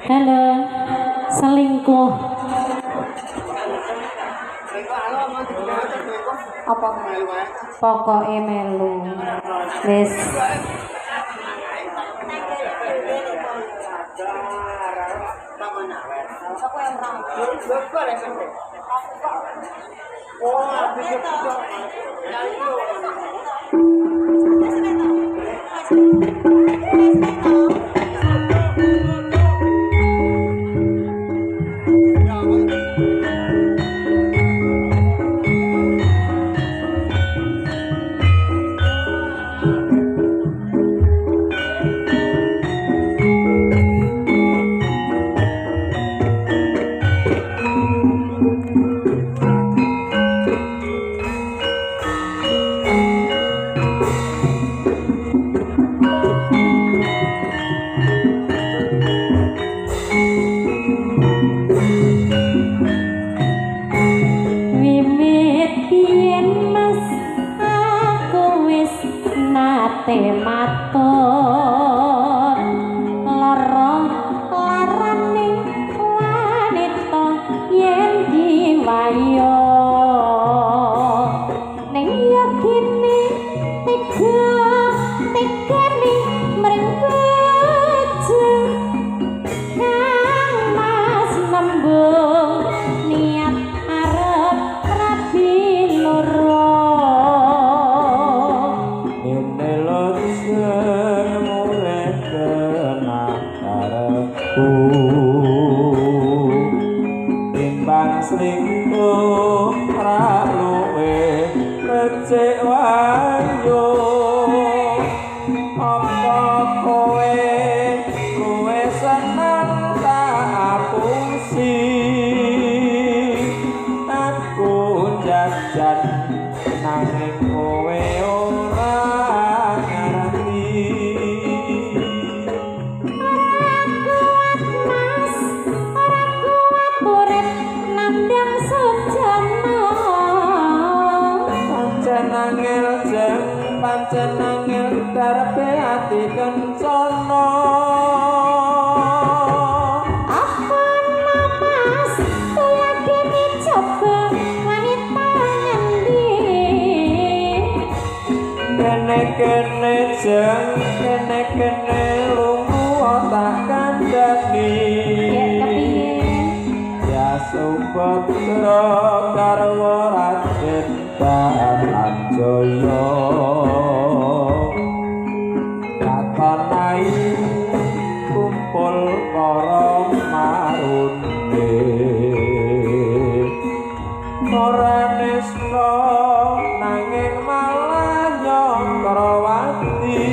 Halo, selingkuh. Apa? Pokoke melu. Wis. Matur lara larane wanita yen diwayo ning yakine tega tegane mring bojo kang Mas nembung niat arep rabi loro. Timbang selingkuh ra luwe becik wayo, apa kowe luwe seneng tak apusi, aku jajan nanging kowe ora ngerti. Pancen angel jeng, pancen angel karepe ati kencana. Apa Mas lagi coba wanita ngendi? Kene kene jeng, kene kene lungu tak kandhani. Ya kepiye? Ya Subadra garwa Raden Dananjaya, katon ayu kumpul para marunde, ora nista nanging malah nyokrawati,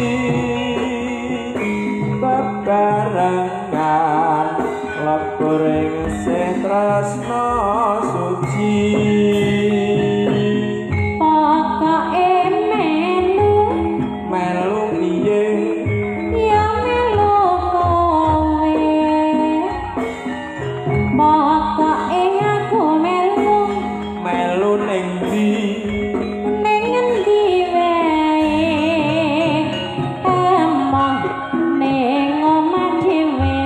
bebarengan lebur ing tresna suci. Pokoke melu melu piye? Ya melu kowe. Pokoke aku melu. Melu ning ndi? Ning ngendi wae. Emoh ning omah dhewe.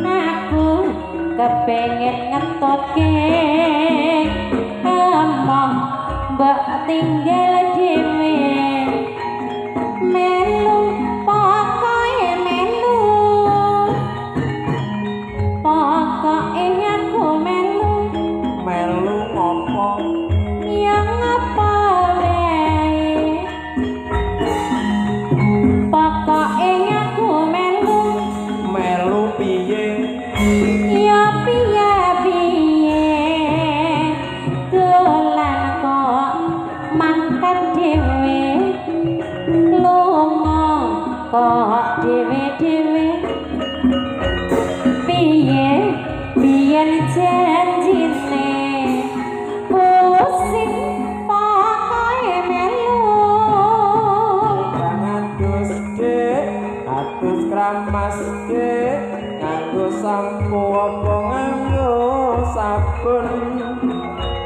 Aku kepengin ngetutke emoh mbok tinggal dhewe. Melu pokoke melu. Pokoke aku melu. Melu ngopo? Ya ngapa wae. Pokoke aku melu. Melu piye? Ya piye piye dolan kok mangkat.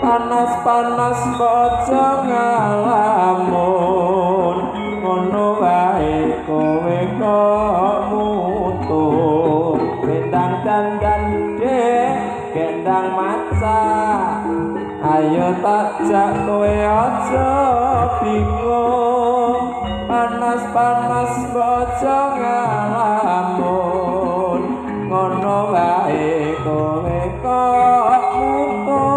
Panas-panas aja ngalamun, ngono wae kowe kok mutu. Gendang dandan dek, gendang maca, ayo tak jak kowe aja bingung. Panas-panas aja ngalamun, ngono wae kowe kok mutu.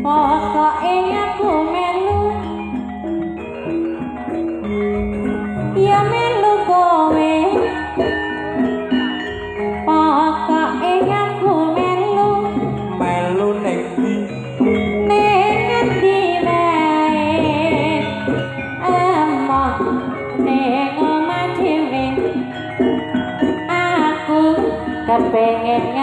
Pokoke aku melu, ya melu kowe. Pokoke aku melu, melu ning ndi? Ning ngendi wae, emoh ning omah dhewe. Aku kepengin